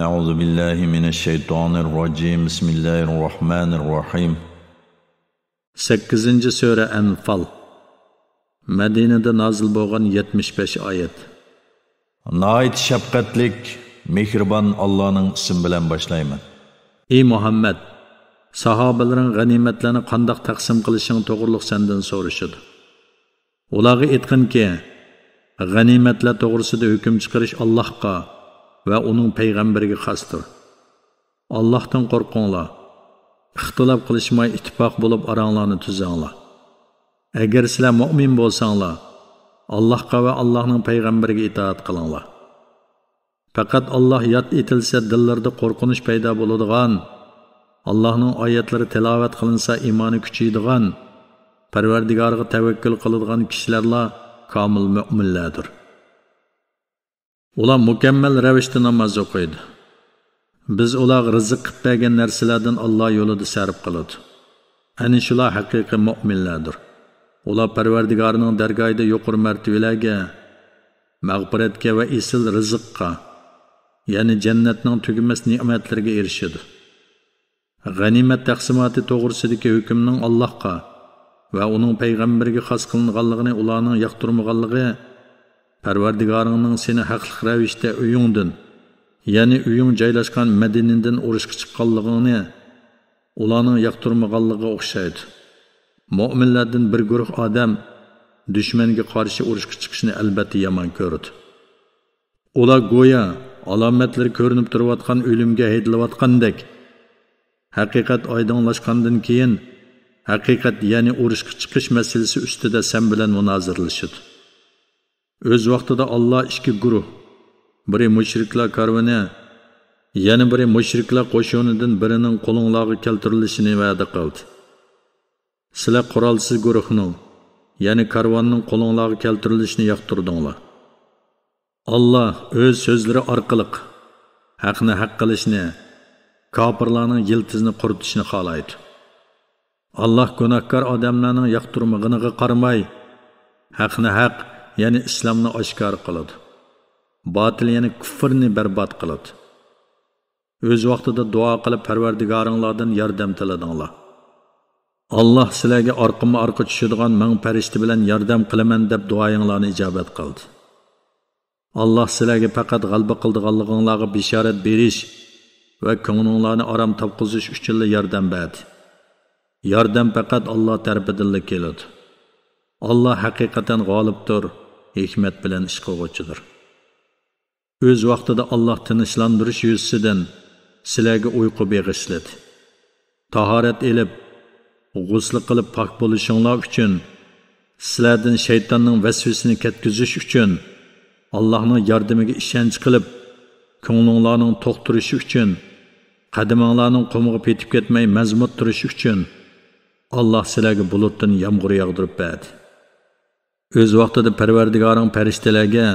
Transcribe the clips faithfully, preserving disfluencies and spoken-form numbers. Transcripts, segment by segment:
أعوذ بالله من الشيطان الرجيم. بسم الله الرحمن الرحيم. سەككىزىنچى سۈرە ئەنفال. مەدىنىدە نازىل بولغان يەتمىش بەش ئايەت. ناھايىتى شەپقەتلىك، مېھرىبان ئاللانىڭ ئىسمى بىلەن باشلايمەن. ئى مۇھەممەد، ساھابىلىرىڭ غەنىيمەتلەرنى قانداق تەقسىم قىلىشىڭ توغرۇلۇق سەندىن سورىشىدۇ. ئۇلارغا ئېيتقىنكى، غەنىيمەتلەر توغرىسىدا ھۆكۈم چىقىرىش ئاللاھقا ۋە ئۇنىڭ پەيغەمبىرىگە خاستۇر. ئاللاھتىن قورقۇڭلار. ئىختىلاپ قىلىشماي ئىتتىپاق بولۇپ ئاراڭلارنى تۈزەڭلار. ئەگەر سىلەر مۆمىن بولساڭلار، ئاللاھقا ۋە ئاللاھنىڭ پەيغەمبىرىگە ئىتائەت قىلىڭلار. پەقەت ئاللاھ ياد ئېتىلسە دىللىرىدا قورقۇنچ پەيدا بولىدىغان، ئاللاھنىڭ ئايەتلىرى تىلاۋەت قىلىنسا ئىمانى كۈچىيىدىغان، پەرۋەردىگارىغا تەۋەككۈل قىلىدىغان كىشىلەرلا كامىل مۆمىنلەردۇر. ئۇلار مۇكەممەل رەۋىشتە ناماز ئوقۇيدۇ. بىز ئۇلارغا رىزىق قىلىپ بەرگەن نەرسىلەردىن ئاللاھ يولىدا سەرپ قىلىدۇ. ئەنە شۇلار ھەقىقىي مۆمىنلەردۇر. ئۇلار پەرۋەردىگارىنىڭ دەرگاھىدا يۇقىرى مەرتىۋىلەرگە، مەغپىرەتكە ۋە ئېسىل رىزىققا، يەنى جەننەتنىڭ تۈگىمەس نېمەتلىرىگە ئېرىشىدۇ. غەنىيمەت تەقسىماتى توغرىسىدىكى ھۆكۈمنىڭ ئاللاھقا ۋە ئۇنىڭ پەيغەمبىرىگە خاس قىلىنغانلىقىنى ئۇلارنىڭ ياقتۇرمىغانلىقى، پەرۋەردىگارىڭنىڭ سېنى ھەقلىق رەۋىشتە ئۆيۈڭدىن، يەنى ئۆيۈڭ جايلاشقان مەدىنىدىن ئۇرۇشقا چىققانلىقىڭنى ئۇلارنىڭ ياقتۇرمىغانلىقىغا ئوخشايدۇ. مۆمىنلەردىن بىر گۇرۇھ ئادەم دۈشمەنگە قارشى ئۇرۇشقا چىقىشنى ئەلۋەتتە يامان كۆرىدۇ. ئۇلار گويا ئالامەتلىرى كۆرۈنۈپ تۇرۇۋاتقان ئۆلۈمگە ھەيدىلىۋاتقاندەك، ھەقىقەت ئايدىڭلاشقاندىن كېيىن، ھەقىقەت، يەنى ئۇرۇشقا چىقىش مەسىلىسى ئۈستىدە سەن بىلەن مۇنازىرىلىشىدۇ. ئۆز ۋاقتىدا ئاللاھ ئىككى گۇرۇھ، بىرى مۇشرىكلار كارۋىنى، يەنە بىرى مۇشرىكلار قوشۇنىدىن بىرىنىڭ قولۇڭلارغا كەلتۈرۈلۈشىنى ۋەدە قىلدى. سىلەر قورالسىز گۇرۇھنىڭ، يەنى كارۋاننىڭ قولۇڭلارغا كەلتۈرۈلۈشىنى ياقتۇردۇڭلار. ئاللاھ ئۆز سۆزلىرى ئارقىلىق ھەقنى ھەق قىلىشنى، كاپىرلارنىڭ يىلتىزىنى قۇرۇتۇشنى خالايدۇ. ئاللاھ گۇناھكار ئادەملەرنىڭ ياقتۇرمىغىنىغا قارىماي، ھەقنى ھەق، يەنى ئىسلامنى ئاشكارا قىلىدۇ. باتىل، يەنى كۇفرنى بەربات قىلىدۇ. ئۆز ۋاقتىدا دۇئا قىلىپ پەرۋەردىگارىڭلاردىن ياردەم تىلىدىڭلار. ئاللاھ سىلەرگە ئارقىمۇ ئارقا چۈشىدىغان مىڭ پەرىشتە بىلەن ياردەم قىلىمەن دەپ دۇئايىڭلارنى ئىجابەت قىلدى. ئاللاھ سىلەرگە پەقەت غەلىبە قىلىدىغانلىقىڭلارغا بېشارەت بېرىش ۋە كۆڭلۈڭلارنى ئارام تاپقۇزۇش ئۈچۈنلا ياردەم بەردى. ياردەم پەقەت ئاللاھ تەرىپىدىنلا كېلىدۇ. ئاللاھ ھەقىقەتەن غالىبتۇر، ھېكمەت بىلەن ئىش قىلغۇچىدۇر. ئۆز ۋاقتىدا ئاللاھ تىنچلاندۇرۇش يۈزىسىدىن سىلەرگە ئۇيقۇ بېغىشلىدى. تاھارەت ئېلىپ، غۇسلى قىلىپ پاك بولۇشۇڭلار ئۈچۈن، سىلەردىن شەيتاننىڭ ۋەسۋىسىنى كەتكۈزۈش ئۈچۈن، ئاللاھنىڭ ياردىمىگە ئىشەنچ قىلىپ، كۆڭلۈڭلارنىڭ توق تۇرۇشى ئۈچۈن، قەدىمىڭلارنىڭ قۇمىغا پېتىپ كەتمەي مەزمۇت تۇرۇشى ئۈچۈن، ئاللاھ سىلەرگە بۇلۇتتىن يامغۇر ياغدۇرۇپ بەردى. ئۆز ۋاقتىدا پەرۋەردىگارىڭ پەرىشتىلەرگە،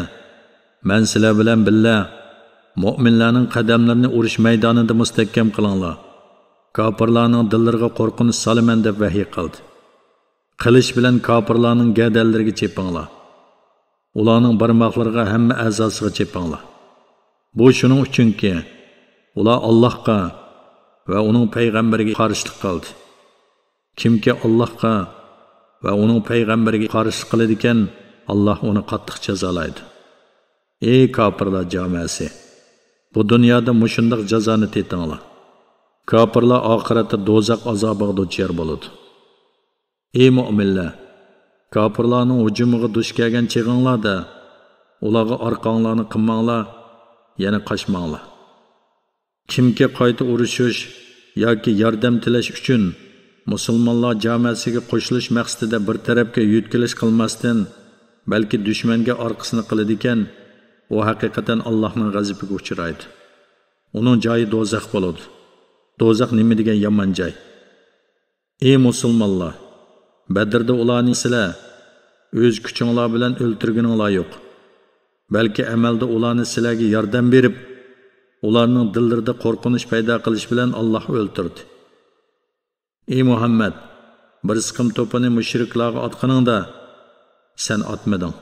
مەن سىلەر بىلەن بىللە مۆمىنلەرنىڭ قەدەملىرىنى ئۇرۇش مەيدانىدا مۇستەھكەم قىلىڭلار، كاپىرلارنىڭ دىللىرىغا قورقۇنچ سالىمەن دەپ ۋەھىي قىلدى. قىلىچ بىلەن كاپىرلارنىڭ گەدەنلىرىگە چېپىڭلار. ئۇلارنىڭ بارماقلىرىغا، ھەممە ئەزاسىغا چېپىڭلار. بۇ شۇنىڭ ئۈچۈنكى، ئۇلار ئاللاھقا ۋە ئۇنىڭ پەيغەمبىرىگە قارشىلىق قىلدى. كىمكى ئاللاھقا ۋە ئۇنىڭ پەيغەمبىرىگە قارشىلىق قىلىدىكەن، ئاللاھ ئۇنى قاتتىق جازالايدۇ. ئەي كاپىرلار جامەسى! بۇ دۇنيادا مۇشۇنداق جازانى تېتىڭلار. كاپىرلار ئاخىرەتتە دوزاخ ئازابىغا دۇچار بولىدۇ. ئەي مۆمىنلەر! كاپىرلارنىڭ ھۇجۇمىغا دۇچ كەلگەن چېغىڭلاردا، ئۇلارغا ئارقاڭلارنى قىلماڭلار، يەنى قاچماڭلار. كىمكى قايتا ئۇرۇشۇش ياكى ياردەم تىلەش ئۈچۈن مۇسۇلمانلار جامەسىگە قوشۇلۇش مەقسىتىدە بىر تەرەپكە يۆتكىلىش قىلماستىن، بەلكى دۈشمەنگە ئارقىسىنى قىلىدىكەن، ئۇ ھەقىقەتەن ئاللاھنىڭ غەزىپىگە ئۇچرايدۇ. ئۇنىڭ جايى دوزاخ بولىدۇ. دوزاخ نېمە دېگەن يامان جاي! ئەي مۇسۇلمانلار! بەدرىدە ئۇلارنى سىلەر ئۆز كۈچۈڭلار بىلەن ئۆلتۈرگىنىڭلار يوق. بەلكى ئەمەلدە ئۇلارنى سىلەرگە ياردەم بېرىپ، ئۇلارنىڭ دىللىرىدا قورقۇنچ پەيدا قىلىش بىلەن ئاللاھ ئۆلتۈردى. ئەي مۇھەممەد! بىر سىقىم توپىنى مۇشرىكلارغا ئاتقىنىڭدا، سەن ئاتمىدىڭ.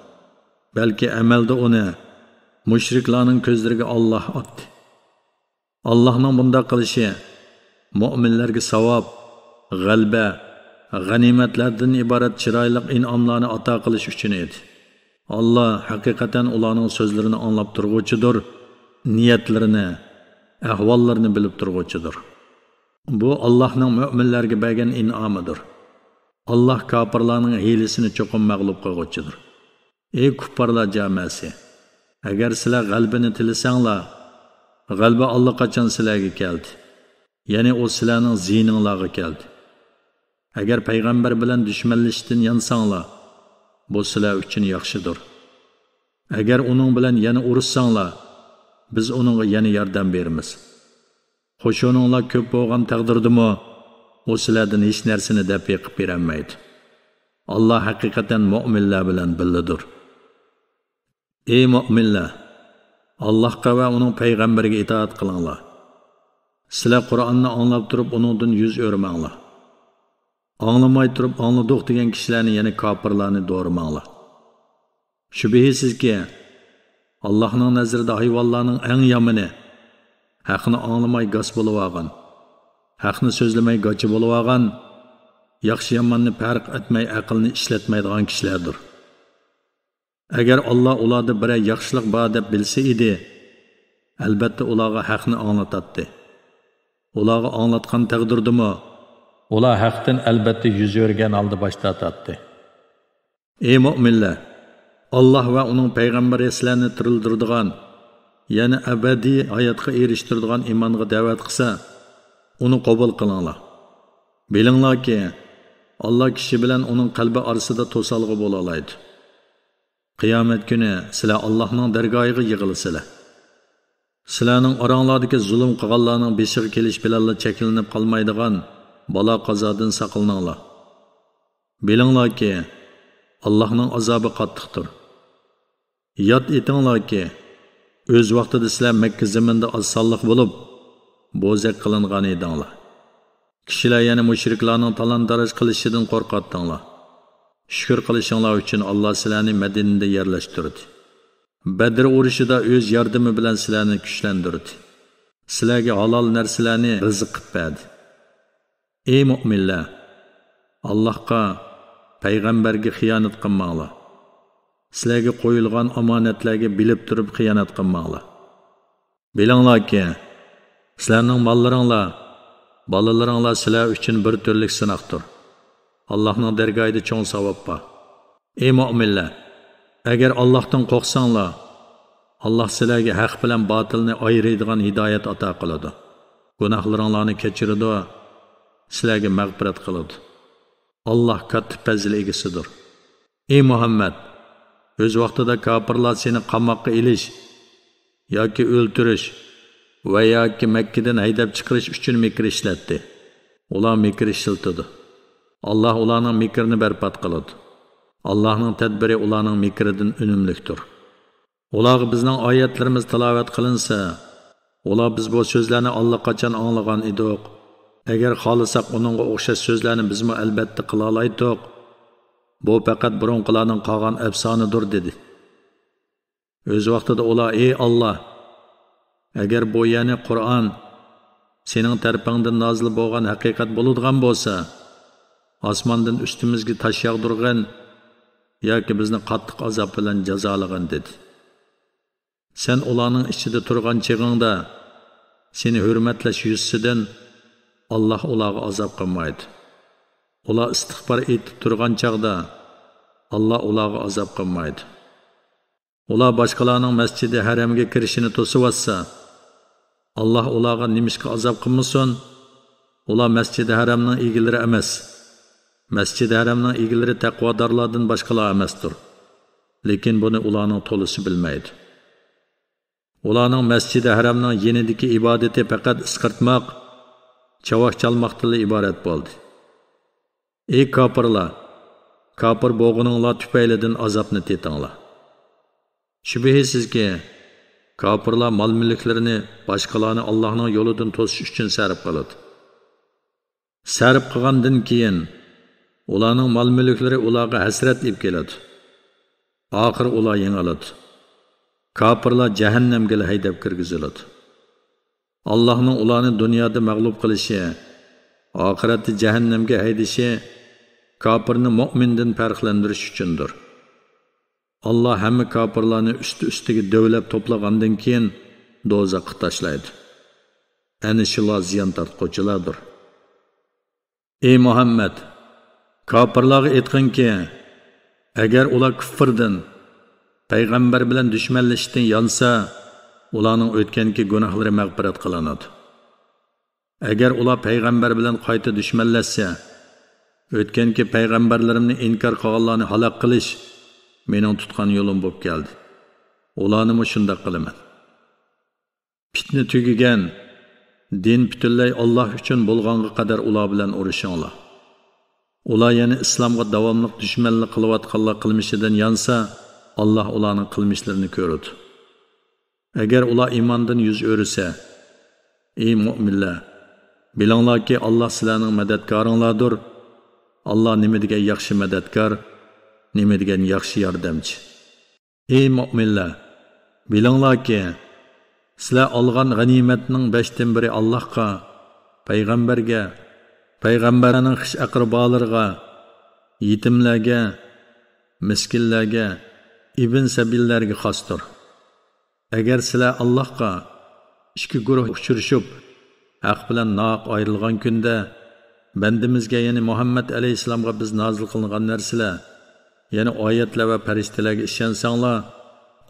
بەلكى ئەمەلدە ئۇنى مۇشرىكلارنىڭ كۆزلىرىگە ئاللاھ ئاتتى. ئاللاھنىڭ بۇنداق قىلىشى مۆمىنلەرگە ساۋاب، غەلىبە، غەنىيمەتلەردىن ئىبارەت چىرايلىق ئىنئاملارنى ئاتا قىلىش ئۈچۈن ئىدى. ئاللاھ ھەقىقەتەن ئۇلارنىڭ سۆزلىرىنى ئاڭلاپ تۇرغۇچىدۇر، نىيەتلىرىنى، ئەھۋاللىرىنى بىلىپ تۇرغۇچىدۇر. بۇ ئاللاھنىڭ مۆمىنلەرگە بەرگەن ئىنئامىدۇر. ئاللاھ كاپىرلارنىڭ ھىيلىسىنى چوقۇم مەغلۇپ قىلغۇچىدۇر. ئەي كۇپپارلار جامەسى! ئەگەر سىلەر غەلىبىنى تىلىسەڭلار، غەلىبە ئاللىقاچان سىلەرگە كەلدى. يەنى ئۇ سىلەرنىڭ زىيىنىڭلارغا كەلدى. ئەگەر پەيغەمبەر بىلەن دۈشمەنلىشىشتىن يانساڭلار، بۇ سىلەر ئۈچۈن ياخشىدۇر. ئەگەر ئۇنىڭ بىلەن يەنە ئۇرۇشساڭلار، بىز ئۇنىڭغا يەنە ياردەم بېرىمىز. قوشۇنۇڭلار كۆپ بولغان تەقدىردىمۇ، ئۇ سىلەردىن ھېچ نەرسىنى دەپ بېقىپ بېرەلمەيدۇ. ئاللاھ ھەقىقەتەن مۆمىنلەر بىلەن بىللىدۇر. ئەي مۆمىنلەر! ئاللاھقا ۋە ئۇنىڭ پەيغەمبىرىگە ئىتائەت قىلىڭلار. سىلەر قۇرئاننى ئاڭلاپ تۇرۇپ ئۇنىڭدىن يۈز ئۆرمەڭلار. ئاڭلىماي تۇرۇپ ئاڭلىدۇق دېگەن كىشىلەرنى، يەنى كاپىرلارنى دورىماڭلار. شۈبھىسىزكى، ئاللاھنىڭ نەزىرىدە ھايۋانلارنىڭ ئەڭ يامىنى، ھەقنى ئاڭلىماي گاس بولۇۋالغان، ھەقنى سۆزلىمەي گاچا بولۇۋالغان، ياخشى-ياماننى پەرق ئەتمەي ئەقىلنى ئىشلەتمەيدىغان كىشىلەردۇر. ئەگەر ئاللاھ ئۇلاردا بىرەر ياخشىلىق بار دەپ بىلسە ئىدى، ئەلبەتتە ئۇلارغا ھەقنى ئاڭلىتاتتى. ئۇلارغا ئاڭلاتقان تەقدىردىمۇ، ئۇلار ھەقتىن ئەلبەتتە يۈز ئۆرۈگەن ھالدا باش تارتاتتى. ئەي مۆمىنلەر! ئاللاھ ۋە ئۇنىڭ پەيغەمبىرى سىلەرنى تىرىلدۈرىدىغان، يەنى ئەبەدىي ھاياتقا ئېرىشتۈرىدىغان ئىمانغا دەۋەت قىلسا، ئۇنى قوبۇل قىلىڭلار. بىلىڭلاركى، ئاللاھ كىشى بىلەن ئۇنىڭ قەلبى ئارىسىدا توسالغۇ بولالايدۇ. قىيامەت كۈنى سىلەر ئاللاھنىڭ دەرگاھىغا يىغىلىسىلەر. سىلەرنىڭ ئاراڭلاردىكى زۇلۇم قىلغانلارنىڭ بېشىغا كېلىش بىلەنلا چەكلىنىپ قالمايدىغان بالا-قازادىن ساقلىنىڭلار. بىلىڭلاركى، ئاللاھنىڭ ئازابى قاتتىقتۇر. ياد ئېتىڭلاركى، ئۆز ۋاقتىدا سىلەر مەككە زېمىنىدا ئاز سانلىق بولۇپ، بوزەك قىلىنغان ئىدىڭلار. كىشىلەر يەنە مۇشرىكلارنىڭ تالان-تاراج قىلىشىدىن قورقاتتىڭلار. شۈكۈر قىلىشىڭلار ئۈچۈن، ئاللاھ سىلەرنى مەدىنىدە يەرلەشتۈردى. بەدر ئۇرۇشىدا ئۆز ياردىمى بىلەن سىلەرنى كۈچلەندۈردى. سىلەرگە ھالال نەرسىلەرنى رىزىق قىلىپ بەردى. ئەي مۆمىنلەر! ئاللاھقا، پەيغەمبەرگە خىيانەت قىلماڭلار. سىلەرگە قويۇلغان ئامانەتلەرگە بىلىپ تۇرۇپ خىيانەت قىلماڭلار. بىلىڭلاركى، سىلەرنىڭ ماللىرىڭلار، بالىلىرىڭلار سىلەر ئۈچۈن بىر تۈرلۈك سىناقتۇر. ئاللاھنىڭ دەرگاھىدا چوڭ ساۋاب بار. ئەي مۆمىنلەر! ئەگەر ئاللاھتىن قورقساڭلار، ئاللاھ سىلەرگە ھەق بىلەن باتىلنى ئايرىيدىغان ھىدايەت ئاتا قىلىدۇ. گۇناھلىرىڭلارنى كەچۈرىدۇ، سىلەرگە مەغپىرەت قىلىدۇ. ئاللاھ كاتتا پەزىل ئىگىسىدۇر. ئەي مۇھەممەد! ئۆز ۋاقتىدا كاپىرلار سېنى قاماققا ئېلىش ياكى ئۆلتۈرۈش ۋە ياكى مەككىدىن ھەيدەپ چىقىرىش ئۈچۈن مىكىر ئىشلەتتى. ئۇلار مىكىر ئىشلىتىدۇ. ئاللاھ ئۇلارنىڭ مىكرىنى بەربات قىلىدۇ. ئاللاھنىڭ تەدبىرى ئۇلارنىڭ مىكرىدىن ئۈنۈملۈكتۇر. ئۇلارغا بىزنىڭ ئايەتلىرىمىز تىلاۋەت قىلىنسا، ئۇلار بىز بۇ سۆزلەرنى ئاللىقاچان ئاڭلىغان ئىدۇق. ئەگەر خالىساق ئۇنىڭغا ئوخشاش سۆزلەرنى بىزمۇ ئەلبەتتە قىلالايتتۇق. بۇ پەقەت بۇرۇنقىلارنىڭ قالغان ئەپسانىدۇر، دېدى. ئۆز ۋاقتىدا ئۇلار، ئەي ئاللاھ! ئەگەر بۇ، يەنى قۇرئان، سېنىڭ تەرىپىڭدىن نازىل بولغان ھەقىقەت بولىدىغان بولسا، ئاسماندىن ئۈستىمىزگە تاش ياغدۇرغىن ياكى بىزنى قاتتىق ئازاب بىلەن جازالىغىن، دېدى. سەن ئۇلارنىڭ ئىچىدە تۇرغان چېغىڭدا، سېنى ھۆرمەتلەش يۈزىسىدىن ئاللاھ ئۇلارغا ئازاب قىلمايدۇ. ئۇلار ئىستىغپار ئېيتىپ تۇرغان چاغدا، ئاللاھ ئۇلارغا ئازاب قىلمايدۇ. ئۇلار باشقىلارنىڭ مەسچىدى ھەرەمگە كىرىشىنى توسۇۋاتسا، ئاللاھ ئۇلارغا نېمىشقا ئازاب قىلمىسۇن؟ ئۇلار مەسچىدى ھەرەمنىڭ ئىگىلىرى ئەمەس. مەسچىدى ھەرەمنىڭ ئىگىلىرى تەقۋادارلاردىن باشقىلار ئەمەستۇر. لېكىن بۇنى ئۇلارنىڭ تولىسى بىلمەيدۇ. ئۇلارنىڭ مەسچىدى ھەرەمنىڭ يېنىدىكى ئىبادىتى پەقەت ئىسقىرتماق، چاۋاك چالماقتىنلا ئىبارەت بولدى. ئەي كاپىرلار! كاپىر بولغىنىڭلار تۈپەيلىدىن ئازابنى تېتىڭلار. شۈبھىسىزكى، كاپىرلار مال-مۈلۈكلىرىنى باشقىلارنى ئاللاھنىڭ يولىدىن توسۇش ئۈچۈن سەرپ قىلىدۇ. سەرپ قىلغاندىن كېيىن، ئۇلارنىڭ مال-مۈلۈكلىرى ئۇلارغا ھەسرەت ئېلىپ كېلىدۇ. ئاخىرى ئۇلار يېڭىلىدۇ. كاپىرلار جەھەننەمگىلا ھەيدەپ كىرگۈزۈلىدۇ. ئاللاھنىڭ ئۇلارنى دۇنيادا مەغلۇپ قىلىشى، ئاخىرەتتە جەھەننەمگە ھەيدىشى كاپىرنى مۆمىندىن پەرقلەندۈرۈش ئۈچۈندۇر. ئاللاھ ھەممە كاپىرلارنى ئۈستى-ئۈستىگە دۆۋىلەپ توپلىغاندىن كېيىن دوزاخقا تاشلايدۇ. ئەنە شۇلار زىيان تارتقۇچىلاردۇر. ئەي مۇھەممەد! كاپىرلارغا ئېيتقىنكى، ئەگەر ئۇلار كۇفرىدىن، پەيغەمبەر بىلەن دۈشمەنلىشىشتىن يانسا، ئۇلارنىڭ ئۆتكەنكى گۇناھلىرى مەغپىرەت قىلىنىدۇ. ئەگەر ئۇلار پەيغەمبەر بىلەن قايتا دۈشمەنلەشسە، ئۆتكەنكى پەيغەمبەرلىرىمنى ئىنكار قىلغانلارنى ھالاك قىلىش مېنىڭ تۇتقان يولۇم بولۇپ كەلدى. ئۇلارنىمۇ شۇنداق قىلىمەن. پىتنە تۈگىگەن، دىن پۈتۈنلەي ئاللاھ ئۈچۈن بولغانغا قەدەر ئۇلار بىلەن ئۇرۇشۇڭلار. ئۇلار يەنە ئىسلامغا داۋاملىق دۈشمەنلىك قىلىۋاتقانلار قىلمىشىدىن يانسا، ئاللاھ ئۇلارنىڭ قىلمىشلىرىنى كۆرىدۇ. ئەگەر ئۇلار ئىماندىن يۈز ئۆرۈسە، ئەي مۆمىنلەر! بىلىڭلاركى، ئاللاھ سىلەرنىڭ مەدەتكارىڭلاردۇر. ئاللاھ نېمە دېگەن ياخشى مەدەتكار، نېمە دېگەن ياخشى ياردەمچى. ئەي مۆمىنلەر! بىلىڭلاركى، سىلەر ئالغان غەنىيمەتنىڭ بەشتىن بىرى ئاللاھقا، پەيغەمبەرگە، پەيغەمبەرنىڭ خىش ئەقرىبالىرىغا، يېتىملەرگە، مىسكىنلەرگە، ئىبن سەبىللەرگە خاستۇر. ئەگەر سىلەر ئاللاھقا، ئىككى گۇرۇھ ئۇچرىشىپ، ھەق بىلەن ناھەق ئايرىلغان كۈندە، بەندىمىزگە، يەنى مۇھەممەد ئەلەيھىسسالامغا بىز نازىل قىلغان نەرسىلەر، يەنى ئايەتلەر ۋە پەرىشتىلەرگە ئىشەنسەڭلار،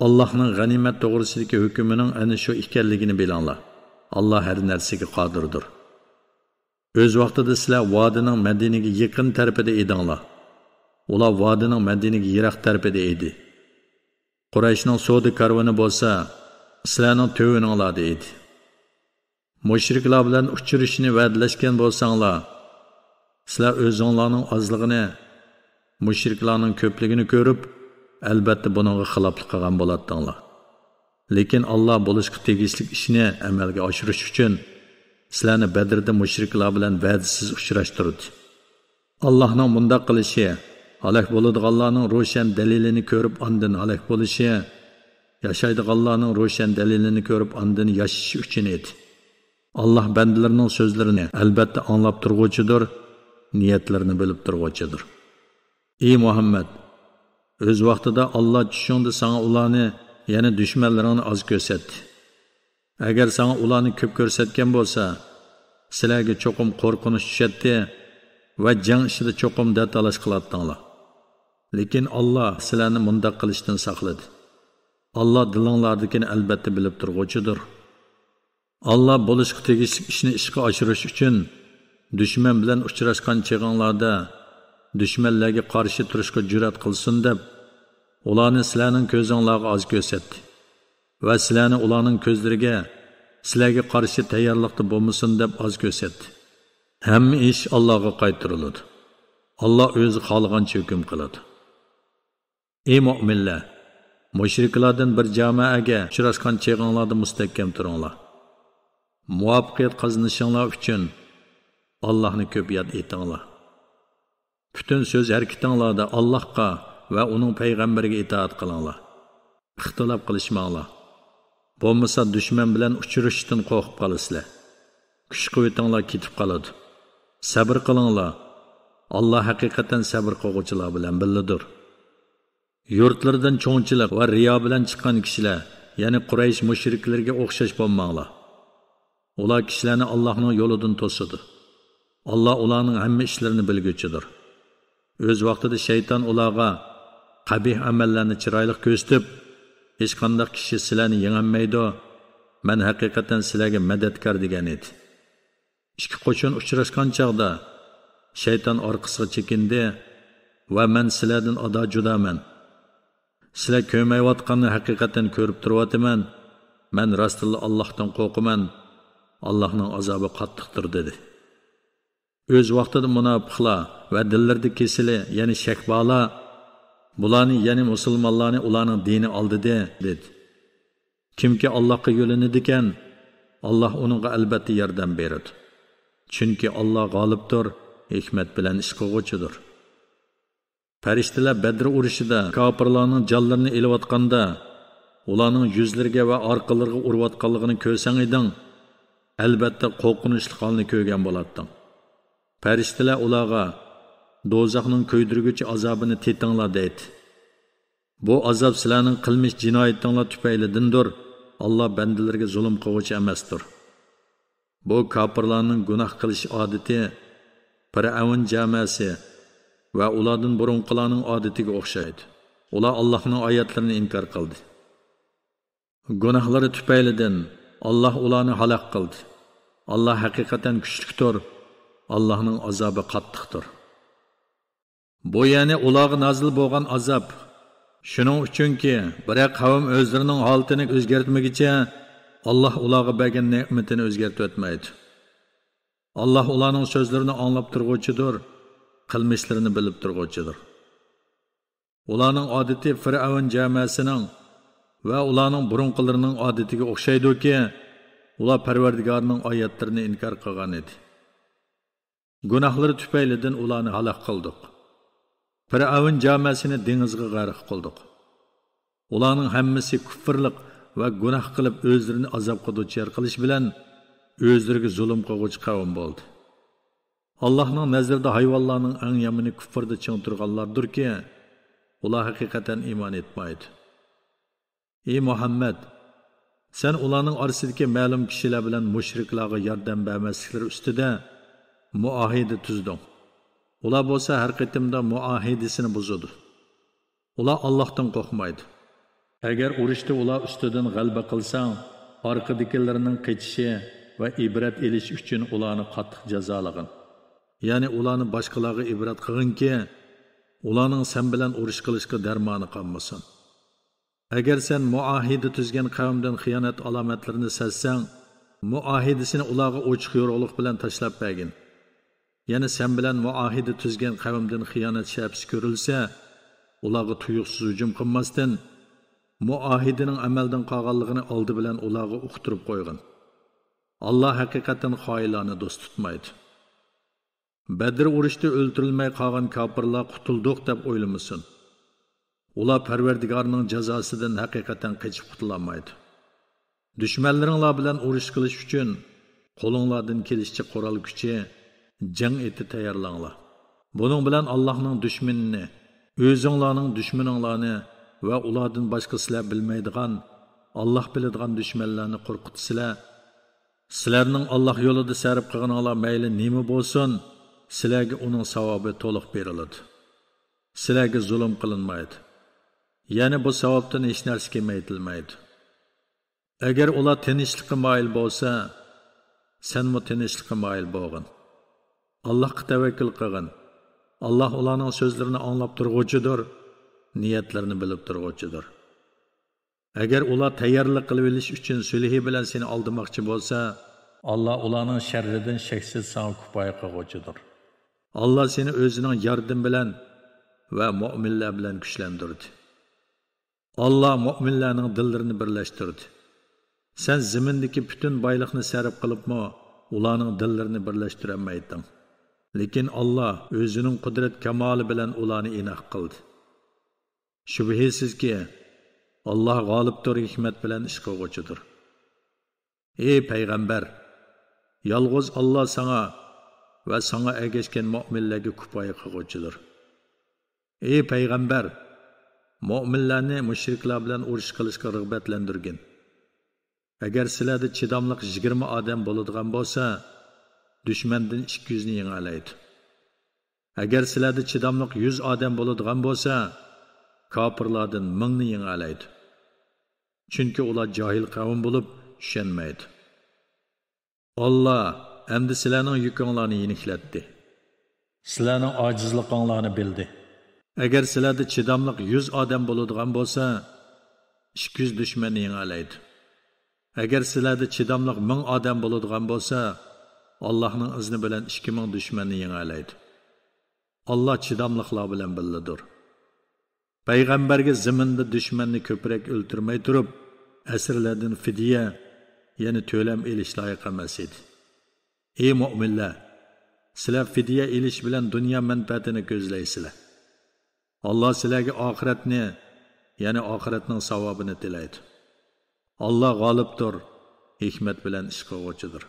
ئاللاھنىڭ غەنىيمەت توغرىسىدىكى ھۆكمىنىڭ ئەنە شۇ ئىكەنلىكىنى بىلىڭلار. ئاللاھ ھەر نەرسىگە قادىردۇر. ئۆز ۋاقتىدا سىلەر ۋادىنىڭ مەدىنىگە يېقىن تەرىپىدە ئىدىڭلار. ئۇلار ۋادىنىڭ مەدىنىگە يىراق تەرىپىدە ئىدى. قۇرەيشنىڭ سودا كارۋىنى بولسا سىلەرنىڭ تۆۋىنىڭلاردا ئىدى. مۇشرىكلار بىلەن ئۇچرىشىشنى ۋەدىلەشكەن بولساڭلار، سىلەر ئۆزۈڭلارنىڭ ئازلىقىنى، مۇشرىكلارنىڭ كۆپلۈكىنى كۆرۈپ، ئەلبەتتە بۇنىڭغا خىلاپلىق قىلغان بولاتتىڭلار. لېكىن ئاللاھ بولۇشقا تېگىشلىك ئىشنى ئەمەلگە ئاشۇرۇش ئۈچۈن سىلەرنى بەدرىدە مۇشرىكلار بىلەن ۋەدىسىز ئۇچراشتۇردى. ئاللاھنىڭ مۇنداق قىلىشى ھالاك بولىدىغانلارنىڭ روشەن دەلىلىنى كۆرۈپ ئاندىن ھالاك بولۇشى، ياشايدىغانلارنىڭ روشەن دەلىلىنى كۆرۈپ ئاندىن ياشىشى ئۈچۈن ئىدى. ئاللاھ بەندىلىرىنىڭ سۆزلىرىنى ئەلبەتتە ئاڭلاپ تۇرغۇچىدۇر، نىيەتلىرىنى بىلىپ تۇرغۇچىدۇر. ئى مۇھەممەد! ئۆز ۋاقتىدا ئاللاھ چۈشۈڭدە ساڭا ئۇلارنى، يەنى دۈشمەنلىرىڭنى ئاز كۆرسەتتى. ئەگەر ساڭا ئۇلارنى كۆپ كۆرسەتكەن بولسا، سىلەرگە چوقۇم قورقۇنچ چۈشەتتى ۋە جەڭ ئىچىدە چوقۇم دەتالاش قىلاتتىڭلار. لېكىن ئاللاھ سىلەرنى مۇنداق قىلىشتىن ساقلىدى. ئاللاھ دىلىڭلاردىكىنى ئەلبەتتە بىلىپ تۇرغۇچىدۇر. ئاللاھ بولۇشقا تېگىشلىك ئىشنى ئىشقا ئاشۇرۇش ئۈچۈن، دۈشمەن بىلەن ئۇچراشقان چېغىڭلاردا دۈشمەنلەرگە قارشى تۇرۇشقا جۈرئەت قىلسۇن دەپ، ئۇلارنى سىلەرنىڭ كۆزۈڭلارغا ئاز كۆرسەتتى ۋە سىلەرنى ئۇلارنىڭ كۆزلىرىگە سىلەرگە قارشى تەييارلىقتا بولمىسۇن دەپ ئاز كۆرسەتتى. ھەممە ئىش ئاللاھقا قايتۇرۇلىدۇ. ئاللاھ ئۆزى خالىغانچە ھۆكۈم قىلىدۇ. ئى مۆمىنلەر! مۇشرىكلاردىن بىر جامائەگە ئۇچراشقان چېغىڭلاردا مۇستەھكەم تۇرۇڭلار. مۇۋەپپەقىيەت قازىنىشىڭلار ئۈچۈن ئاللاھنى كۆپ ياد ئېتىڭلار. پۈتۈن سۆز ھەرىكىتىڭلاردا ئاللاھقا ۋە ئۇنىڭ پەيغەمبىرىگە ئىتائەت قىلىڭلار. ئىختىلاپ قىلىشماڭلار. بولمىسا دۈشمەن بىلەن ئۇچرىشىشتىن قورقۇپ قالىسىلەر. كۈچ-قۇۋۋىتىڭلار كېتىپ قالىدۇ. سەبرى قىلىڭلار. ئاللاھ ھەقىقەتەن سەبرى قىلغۇچىلار بىلەن بىللىدۇر. يۇرتلىرىدىن چوڭچىلىق ۋە رىيا بىلەن چىققان كىشىلەر، يەنى قۇرەيش مۇشرىكلىرىگە ئوخشاش بولماڭلار. ئۇلار كىشىلەرنى ئاللاھنىڭ يولىدىن توسىدۇ. ئاللاھ ئۇلارنىڭ ھەممە ئىشلىرىنى بىلگۈچىدۇر. ئۆز ۋاقتىدا شەيتان ئۇلارغا قەبىھ ئەمەللەرنى چىرايلىق كۆرسىتىپ، ھېچقانداق كىشى سىلەرنى يېڭەلمەيدۇ، مەن ھەقىقەتەن سىلەرگە مەدەتكار دېگەن ئىدى. ئىككى قوشۇن ئۇچراشقان چاغدا شەيتان ئارقىسىغا چېكىندى ۋە مەن سىلەردىن ئادا جۇدامەن. سىلەر كۆرمەيۋاتقاننى ھەقىقەتەن كۆرۈپ تۇرۇۋاتىمەن. مەن راستتىنلا ئاللاھتىن قورقىمەن. ئاللاھنىڭ ئازابى قاتتىقتۇر، دېدى. ئۆز ۋاقتىدا مۇناپىقلار ۋە دىللىرىدا كېسىلى، يەنى شەك بارلار، بۇلارنى، يەنى مۇسۇلمانلارنى ئۇلارنىڭ دىنى ئالدىدى، دېدى. كىمكى ئاللاھقا يۆلىنىدىكەن، ئاللاھ ئۇنىڭغا ئەلبەتتە ياردەم بېرىدۇ. چۈنكى ئاللاھ غالىبتۇر، ھېكمەت بىلەن ئىش قىلغۇچىدۇر. پەرىشتىلەر بەدر ئۇرۇشىدا كاپىرلارنىڭ جانلىرىنى ئېلىۋاتقاندا، ئۇلارنىڭ يۈزلىرىگە ۋە ئارقىلىرىغا ئۇرۇۋاتقانلىقىنى كۆرسەڭ ئىدىڭ، ئەلۋەتتە قورقۇنچلۇق ھالنى كۆرگەن بولاتتىڭ. پەرىشتىلەر ئۇلارغا، «دوزاخنىڭ كۆيدۈرگۈچى ئازابىنى تېتىڭلار» دەيتتى. بۇ ئازاب سىلەرنىڭ قىلمىش جىنايىتىڭلار تۈپەيلىدىندۇر، ئاللا بەندىلىرىگە زۇلۇم قىلغۇچى ئەمەستۇر. بۇ كاپىرلارنىڭ گۇناھ قىلىش ئادىتى پىرئەۋن جامەسى ۋە ئۇلاردىن بۇرۇنقىلارنىڭ ئادىتىگە ئوخشايدۇ. ئۇلار ئاللاھنىڭ ئايەتلىرىنى ئىنكار قىلدى. گۇناھلىرى تۈپەيلىدىن ئاللاھ ئۇلارنى ھالاك قىلدى. ئاللاھ ھەقىقەتەن كۈچلۈكتۇر، ئاللاھنىڭ ئازابى قاتتىقتۇر. بۇ يەنى ئۇلارغا نازىل بولغان ئازاب. شۇنىڭ ئۈچۈنكى، بىرەر قەۋم ئۆزلىرىنىڭ ھالىتىنى ئۆزگەرتمىگۈچە، ئاللاھ ئۇلارغا بەرگەن نېمىتىنى ئۆزگەرتىۋەتمەيدۇ. ئاللاھ ئۇلارنىڭ سۆزلىرىنى ئاڭلاپ تۇرغۇچىدۇر، قىلمىشلىرىنى بىلىپ تۇرغۇچىدۇر. ئۇلارنىڭ ئادىتى پىرئەۋن جامەسىنىڭ ۋە ئۇلارنىڭ بۇرۇنقىلىرىنىڭ ئادىتىگە ئوخشايدۇكى، ئۇلار پەرۋەردىگارنىڭ ئايەتلىرىنى ئىنكار قىلغان ئىدى. گۇناھلىرى تۈپەيلىدىن ئۇلارنى ھالاك قىلدۇق. پىرئەۋن جامەسىنى دېڭىزغا غەرق قىلدۇق. ئۇلارنىڭ ھەممىسى كۇفرلىق ۋە گۇناھ قىلىپ ئۆزلىرىنى ئازابقا دۇچار قىلىش بىلەن ئۆزلىرىگە زۇلۇم قىلغۇچى قەۋم بولدى. ئاللاھنىڭ نەزىرىدە ھايۋانلارنىڭ ئەڭ يامىنى كۇفردا چىڭ تۇرغانلاردۇركى، ئۇلار ھەقىقەتەن ئىمان ئېيتمايدۇ. ئى مۇھەممەد! سەن ئۇلارنىڭ ئارىسىدىكى مەلۇم كىشىلەر بىلەن مۇشرىكلارغا ياردەم بەرمەسلىكلىرى ئۈستىدە مۇئاھىدە تۈزدۈڭ. ئۇلار بولسا ھەر قېتىمدا مۇئاھىدىسىنى بۇزىدۇ. ئۇلار ئاللاھتىن قورقمايدۇ. ئەگەر ئۇرۇشتا ئۇلار ئۈستىدىن غەلىبە قىلساڭ، ئارقىدىكىلىرىنىڭ قېچىشى ۋە ئىبرەت ئېلىش ئۈچۈن ئۇلارنى قاتتىق جازالىغىن. يەنى ئۇلارنى باشقىلارغا ئىبرەت قىلغىنكى، ئۇلارنىڭ سەن بىلەن ئۇرۇش قىلىشقا دەرمانى قالمىسۇن. ئەگەر سەن مۇئاھىدە تۈزگەن قەۋمدىن خىيانەت ئالامەتلىرىنى سەزسەڭ، مۇئاھىدىسىنى ئۇلارغا ئوچۇق يورۇقلۇق بىلەن تاشلاپ بەرگىن. يەنە سەن بىلەن مۇئاھىدە تۈزگەن قەۋمدىن خىيانەت شەپىسى كۆرۈلسە، ئۇلارغا تۇيۇقسىز ھۇجۇم قىلماستىن، مۇئاھىدىنىڭ ئەمەلدىن قالغانلىقىنى ئالدى بىلەن ئۇلارغا ئۇقتۇرۇپ قويغىن. ئاللا ھەقىقەتەن خائىنلارنى دوست تۇتمايدۇ. بەدر ئۇرۇشتا ئۆلتۈرۈلمەي قالغان كاپىرلار قۇتۇلدۇق دەپ ئويلىمىسۇن. ئۇلار پەرۋەردىگارنىڭ جازاسىدىن ھەقىقەتەن قېچىپ قۇتۇلالمايدۇ. دۈشمەنلىرىڭلار بىلەن ئۇرۇش قىلىش ئۈچۈن قولۇڭلاردىن كېلىشىچە قورال كۈچى، جەڭ ئېتى تەييارلاڭلار. بۇنىڭ بىلەن ئاللاھنىڭ دۈشمىنىنى، ئۆزۈڭلارنىڭ دۈشمىنىڭلارنى ۋە ئۇلاردىن باشقا سىلەر بىلمەيدىغان، ئاللاھ بىلىدىغان دۈشمەنلەرنى قورقۇتىسىلەر. سىلەرنىڭ ئاللاھ يولىدا سەرپ قىلغىنىڭلار مەيلى نېمە بولسۇن، سىلەرگە ئۇنىڭ ساۋابى تولۇق بېرىلىدۇ. سىلەرگە زۇلۇم قىلىنمايدۇ. يەنى بۇ ساۋابتىن ھېچ نەرسە كېمەيتىلمەيدۇ. ئەگەر ئۇلار تىنچلىققا مايىل بولسا، سەنمۇ تىنچلىققا مايىل بولغىن. ئاللاھقا تەۋەككۈل قىلغىن. ئاللاھ ئۇلارنىڭ سۆزلىرىنى ئاڭلاپ تۇرغۇچىدۇر، نىيەتلىرىنى بىلىپ تۇرغۇچىدۇر. ئەگەر ئۇلار تەييارلىق قىلىۋېلىش ئۈچۈن سۈلھى بىلەن سېنى ئالدىماقچى بولسا، ئاللا ئۇلارنىڭ شەررىدىن شەكسىز ساڭا كۇپايە قىلغۇچىدۇر. ئاللا سېنى ئۆزىنىڭ ياردىمى بىلەن ۋە مۆمىنلەر بىلەن كۈچلەندۈردى. ئاللا مۆمىنلەرنىڭ دىللىرىنى بىرلەشتۈردى. سەن زېمىندىكى پۈتۈن بايلىقنى سەرپ قىلىپمۇ ئۇلارنىڭ دىللىرىنى بىرلەشتۈرەلمەيتتىڭ. لېكىن ئاللا ئۆزىنىڭ قۇدرەت كامالى بىلەن ئۇلارنى ئىناق قىلدى. شۈبھىسىزكى، ئاللا غالىبتۇر، ھېكمەت بىلەن ئىش قىلغۇچىدۇر. ئى پەيغەمبەر! يالغۇز ئاللا ساڭا ۋە ساڭا ئەگەشكەن مۆمىنلەرگە كۇپايە قىلغۇچىدۇر. ئى پەيغەمبەر! مۆمىنلەرنى مۇشرىكلار بىلەن ئۇرۇش قىلىشقا رىغبەتلەندۈرگىن. ئەگەر سىلەردە چىداملىق يىگىرمە ئادەم بولىدىغان بولسا، دۈشمەندىن ئىككى يۈزنى يېڭەلەيدۇ. ئەگەر سىلەردە چىداملىق يۈز ئادەم بولىدىغان بولسا، كاپىرلاردىن مىڭنى يېڭەلەيدۇ. چۈنكى ئۇلار جاھىل قەۋم بولۇپ، چۈشەنمەيدۇ. ئاللا ئەمدى سىلەرنىڭ يۈكۈڭلارنى يېنىكلەتتى. سىلەرنىڭ ئاجىزلىقىڭلارنى بىلدى. ئەگەر سىلەردە چىداملىق يۈز ئادەم بولىدىغان بولسا، ئىككى يۈز دۈشمەننى يېڭەلەيدۇ. ئەگەر سىلەردە چىداملىق مىڭ ئادەم بولىدىغان بولسا، ئاللاھنىڭ ئىزنى بىلەن ئىككى مىڭ دۈشمەننى يېڭەلەيدۇ. ئاللا چىداملىقلار بىلەن بىللىدۇر. پەيغەمبەرگە زېمىندا دۈشمەننى كۆپرەك ئۆلتۈرمەي تۇرۇپ، ئەسىرلەردىن فىدىيە، يەنى تۆلەم ئېلىش لايىق ئەمەس ئىدى. ئى مۆمىنلەر! سىلەر فىدىيە ئېلىش بىلەن دۇنيا مەنپەئەتىنى كۆزلەيسىلەر. ئاللا سىلەرگە ئاخىرەتنى، يەنى ئاخىرەتنىڭ ساۋابىنى تىلەيدۇ. ئاللا غالىبتۇر، ھېكمەت بىلەن ئىش قىلغۇچىدۇر.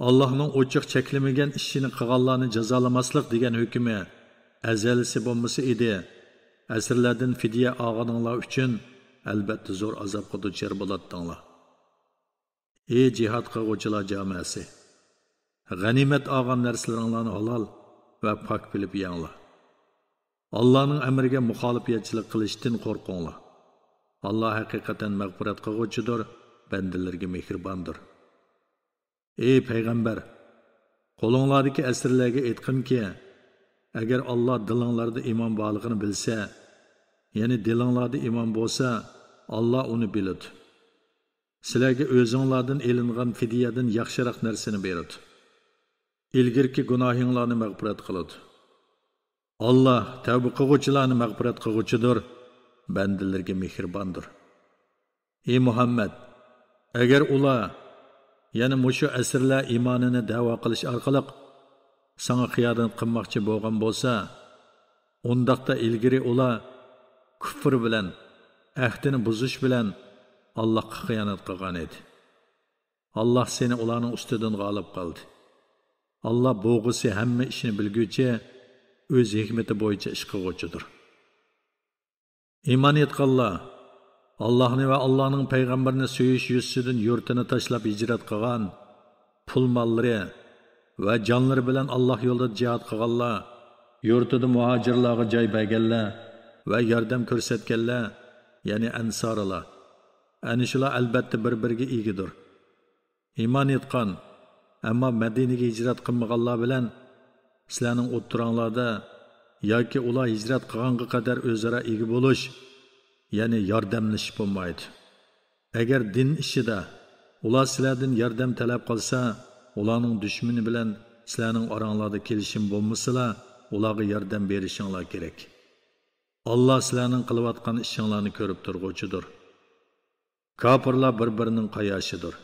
ئاللاھنىڭ ئوچۇق چەكلىمىگەن ئىشىنى قىلغانلارنى جازالىماسلىق دېگەن ھۆكمى ئەزەلىسى بولمىسا ئىدى، ئەسىرلەردىن فىدىيە ئالغىنىڭلار ئۈچۈن ئەلبەتتە زور ئازابقا دۇچار بولاتتىڭلار. ئى جىھاد قىلغۇچىلار جامەسى! غەنىيمەت ئالغان نەرسىلىرىڭلارنى ھالال ۋە پاك بىلىپ يەڭلار. ئاللانىڭ ئەمرىگە مۇخالىپەتچىلىك قىلىشتىن قورقۇڭلار. ئاللا ھەقىقەتەن مەغپىرەت قىلغۇچىدۇر، بەندىلىرىگە مېھرىباندۇر. ئى پەيغەمبەر! قولۇڭلاردىكى ئەسىرلەرگە ئېيتقىنكى، ئەگەر ئاللا دىلىڭلاردا ئىمان بارلىقىنى بىلسە، يەنى دىلىڭلاردا ئىمان بولسا، ئاللا ئۇنى بىلىدۇ. سىلەرگە ئۆزۈڭلاردىن ئېلىنغان فىدىيەدىن ياخشىراق نەرسىنى بېرىدۇ. ئىلگىرىكى گۇناھىڭلارنى مەغپىرەت قىلىدۇ. ئاللا تەۋبە قىلغۇچىلارنى مەغپىرەت قىلغۇچىدۇر، بەندىلىرىگە مېھرىباندۇر. ئى مۇھەممەد! ئەگەر ئۇلار، يەنى مۇشۇ ئەسىرلەر ئىمانىنى دەۋا قىلىش ئارقىلىق ساڭا خىيانەت قىلماقچى بولغان بولسا، ئۇنداقتا ئىلگىرى ئۇلار كۇفر بىلەن، ئەھدىنى بۇزۇش بىلەن ئاللاھقا خىيانەت قىلغان ئىدى. ئاللا سېنى ئۇلارنىڭ ئۈستىدىن غالىب قىلدى. ئاللا بولغۇسى ھەممە ئىشنى بىلگۈچى، ئۆز ھېكمىتى بويىچە ئىش قىلغۇچىدۇر. ئىمان ئېيتقانلار، ئاللاھنى ۋە ئاللانىڭ پەيغەمبىرىنى سۆيۈش يۈزىسىدىن يۇرتىنى تاشلاپ ھىجرەت قىلغان، پۇل ماللىرى ۋە جانلىرى بىلەن ئاللا يولىدا جىھاد قىلغانلار، يۇرتىدا مۇھاجىرلارغا جاي بەرگەنلەر ۋە ياردەم كۆرسەتكەنلەر، يەنى ئەنسارىلار. ئەنە شۇلار ئەلبەتتە بىر-بىرىگە ئىگىدۇر. ئىمان ئېيتقان، ئەمما مەدىنىگە ھىجرەت قىلمىغانلار بىلەن سىلەرنىڭ ئوتتۇراڭلاردا ياكى ئۇلار ھىجرەت قىلغانغا قەدەر ئۆزئارا ئىگە بولۇش، يەنى ياردەملىشىش بولمايدۇ. ئەگەر دىن ئىشىدا ئۇلار سىلەردىن ياردەم تەلەپ قىلسا، ئۇلارنىڭ دۈشمىنى بىلەن سىلەرنىڭ ئاراڭلاردا كېلىشىم بولمىسىلا، ئۇلارغا ياردەم بېرىشىڭلار كېرەك. ئاللا سىلەرنىڭ قىلىۋاتقان ئىشىڭلارنى كۆرۈپ تۇرغۇچىدۇر. كاپىرلار بىر-بىرىنىڭ قاياشىدۇر.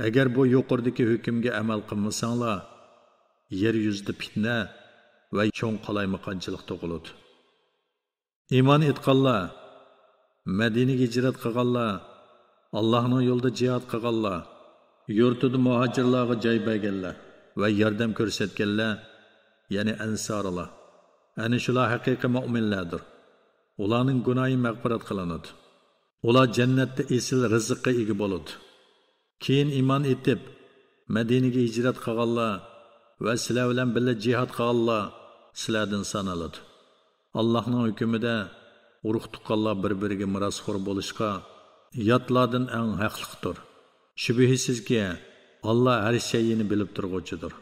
ئەگەر بۇ يۇقىرىدىكى ھۆكۈمگە ئەمەل قىلمىساڭلار، يەر يۈزىدە پىتنە ۋە چوڭ قالايمىقانچىلىق تۇغۇلىدۇ. ئىمان ئېيتقانلار، مەدىنىگە ھىجرەت قىلغانلار، ئاللاھنىڭ يولىدا جىھاد قىلغانلار، يۇرتىدا مۇھاجىرلارغا جاي بەرگەنلەر ۋە ياردەم كۆرسەتكەنلەر، يەنى ئەنسارىلار، ئەنە شۇلار ھەقىقىي مۆمىنلەردۇر. ئۇلارنىڭ گۇناھى مەغپىرەت قىلىنىدۇ. ئۇلار جەننەتتە ئېسىل رىزىققا ئىگە بولىدۇ. كېيىن ئىمان ئېيتىپ، مەدىنىگە ھىجرەت قىلغانلار ۋە سىلەر بىلەن بىللە جىھاد قىلغانلار سىلەردىن سانىلىدۇ. ئاللاھنىڭ ھۆكمىدە ئۇرۇق-تۇغقانلار بىر-بىرىگە مىراسخور بولۇشقا ياتلاردىن ئەڭ ھەقلىقتۇر. شۈبھىسىزكى، ئاللا ھەر شەيئىنى بىلىپ تۇرغۇچىدۇر.